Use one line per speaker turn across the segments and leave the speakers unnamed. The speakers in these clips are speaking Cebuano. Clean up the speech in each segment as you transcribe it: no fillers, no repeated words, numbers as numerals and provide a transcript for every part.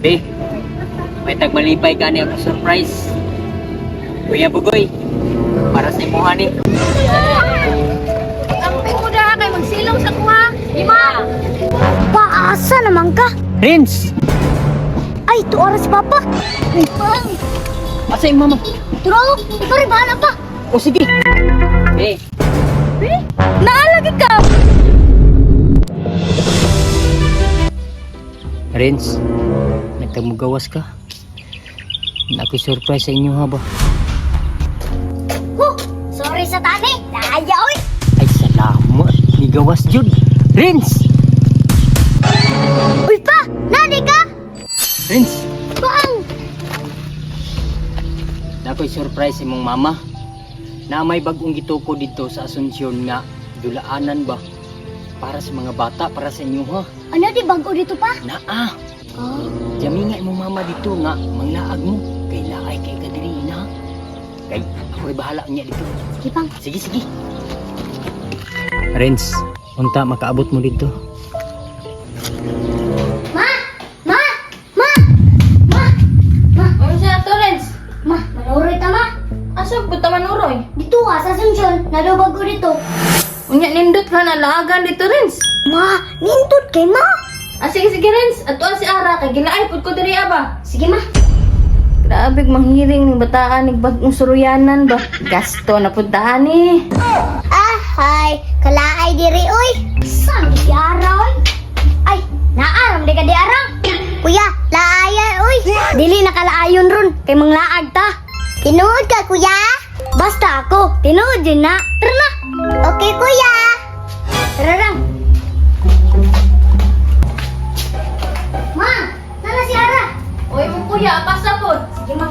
Be, may tagmalipay ka niya ako surprise. Kuya Bugoy, para sa imuha ni.
Amping mo daha kay magsilong sa kuha. Lima.
Paasa naman ka?
Rins!
Ay, 2 oras papa. Ay, pang.
Asa yung mama?
Turo, ikaw rin bahala pa.
O sige. Be,
Naalagi ka.
Rins, may tagmugawas ka. Na ako'y surprise sa inyo ha ba?
Huh, sorry sa tani. Daya, oy.
Ay, salamat. Nigawas jud. Rins!
Uy pa, nani ka?
Rins!
Pang.
Na ako'y surprise sa imong mama. Na may bagong gituko dito sa Asuncion nga dulaanan ba? Para sa mga bata, para sa inyo ha.
Ano di bago dito pa?
Naa,
Oh.
Jami nga imong mama dito nga manglaag mo. Kay laay kay ka diri na. Kay ako ray bahala niya dito.
Sige pang.
Sige, sige. Renz, unta makaabot mo dito.
Ma! Ma! Ma! Ma! Ma!
Ano siya to, Renz?
Ma, manuroy ta ma.
Asa po ta manuroy?
Dito ka sa Asuncion, nalubag ko dito.
Unya nindot ka na laagan dito, Renz.
Ma, nindot kay ma.
Ah, sige, sige, Renz. Ato si Ara kay gilaay pud ko diri aba.
Sige ma.
Grabe manghiring ning bataan ning bagong suruyanan ba. Gasto na pud daan ni.
Ah, hay. Kalaay diri oy. Saan di si Ara oy? Ay, naaram di ka di Ara. Kuya, laaya oy. Dili na kalaayon ron kay manglaag ta. Tinuod ka kuya? Basta ako, tinuod yun na. Tara na. Okay kuya. Tara lang. Ma, nana si Ara.
Oy mo kuya, pasa pod.
Sige ma.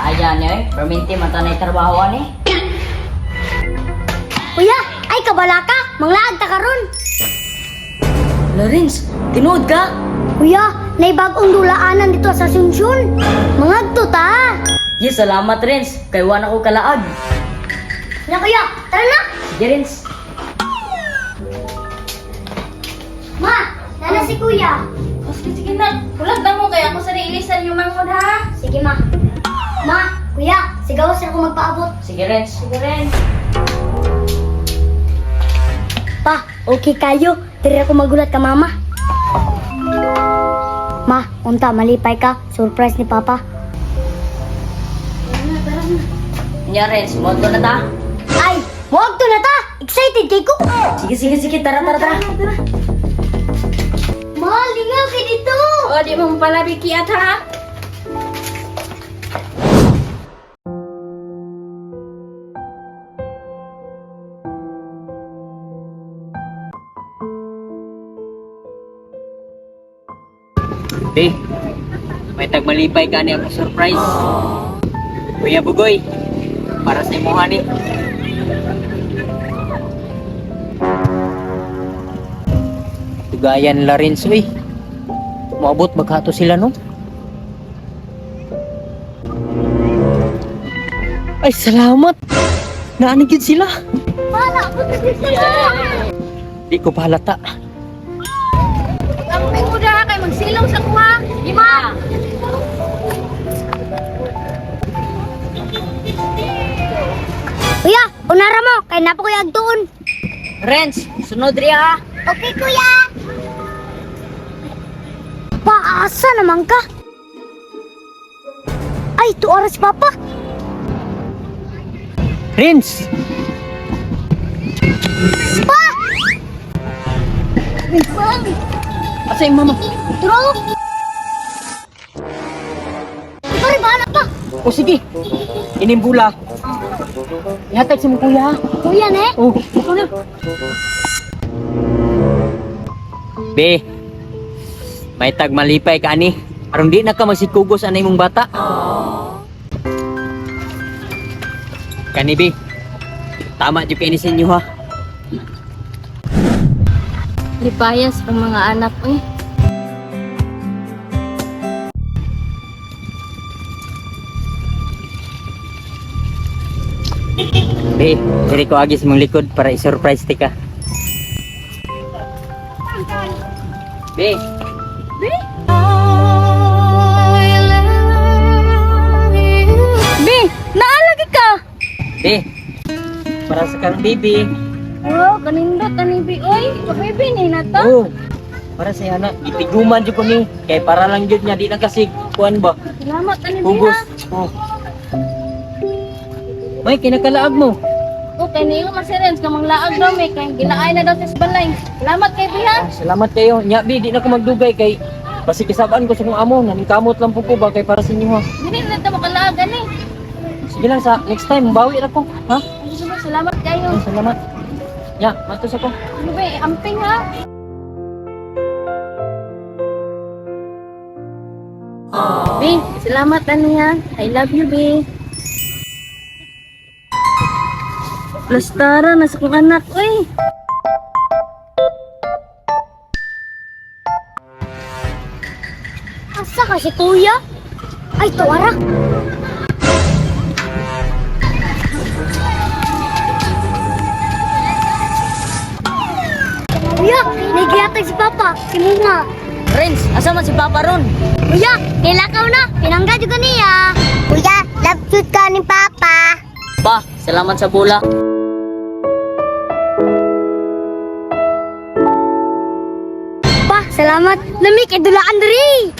Ayan eh, perminti man tanay trabaho ani.
Kuya, ay kabala ka. Manglaag ta karon.
Lorenz, tinuod ka?
Kuya, nay bagong dulaanan dito sa Asuncion. Mangagto ta.
Yes, salamat Renz. Kay wa na ko kalaag.
Na kuya, tara na.
Sige Renz.
Ma, nana si kuya.
Oh, sige, sige na. Hulag na mo kay ako sa ilisan yung manghod ha.
Sige ma. Ma, kuya, sigaw sa ako magpaabot.
Sige Renz.
Sige, Renz.
Pa, okay kayo. Diri ako magulat ka mama. Ma, unta malipay ka. Surprise ni papa. Tara na, tara na.
Nya Renz, moto na ta.
Ay, wag to na ta. Excited kay ko.
Sige, sige, sige, tara, tara, tara.
Ma, lingaw kay dito.
O, di mo palabi kiat ha.
Be, may tagmalipay ka niya ako surprise. Kuya Bugoy, para sa imuha ni. Tugayan la Renz, uy. Moabot maghato sila no? Ay, salamat! Naanigid sila.
Bahala ako dito.
Di ko pa halata.
Amping mo daha kay magsilong sa kuha. Lima.
Kuya, unara mo kay napa kuya agtuon.
Renz, sunod riya ha.
Okay, kuya. Paasa naman ka? Ay, 2 oras papa.
Renz!
Pa! Bang!
Asa yung mama?
Turo! Ikaw rin bahala pa!
O sige, inimbula. Ihatag sa mong kuya. ha?
Kuya, ne?
Oh, ikaw na. Be, may tag malipay ka ani. Aron di na ka magsikugos anay mong bata. Kani be. Tama jud kay ni sa inyo ha.
Lipayas pang mga anak eh.
Be, diri ko agi sa mong likod para i-surprise ti ka. Be,
Bi? Bi, naalagi ka.
Be, para sa karong baby.
Oh, kanindot ani bi oy. Pabibi ni na to.
Oh, para sa anak, gitiguman jud ko ni. Kay para lang jud niya di na kasi kuan ba.
Salamat ani bi ha.
Hugos. Oh. May kinakalaag mo.
Oh, kay niyo man si Renz kamang laag daw may kay gilaay na daw sa balay. Salamat kay bi ha.
Ah, salamat kayo. Nya bi, di na ko magdugay kay basi kisabaan ko sa kong amo, naningkamot lang po ko ba kay para sa inyo ha.
Dili na ta makalaag ani.
Sige lang sa next time bawi ra ko, ha?
Ay, salamat kayo.
Ay, salamat. Ya, matos ako.
Ano ba, amping ha? Bi, salamat ani ha. I love you, Bi. Plastara na sa kong anak, uy.
Asa ka si kuya? Ay, tuwara. Kuya, nagiyatag si Papa. Si Muma.
Renz, asa man si Papa ron?
Kuya, nilakaw na. Pinangga juga niya. Kuya, love shoot ka ni Papa.
Pa, salamat sa bula.
Pa, salamat. Lami kay dulaan diri.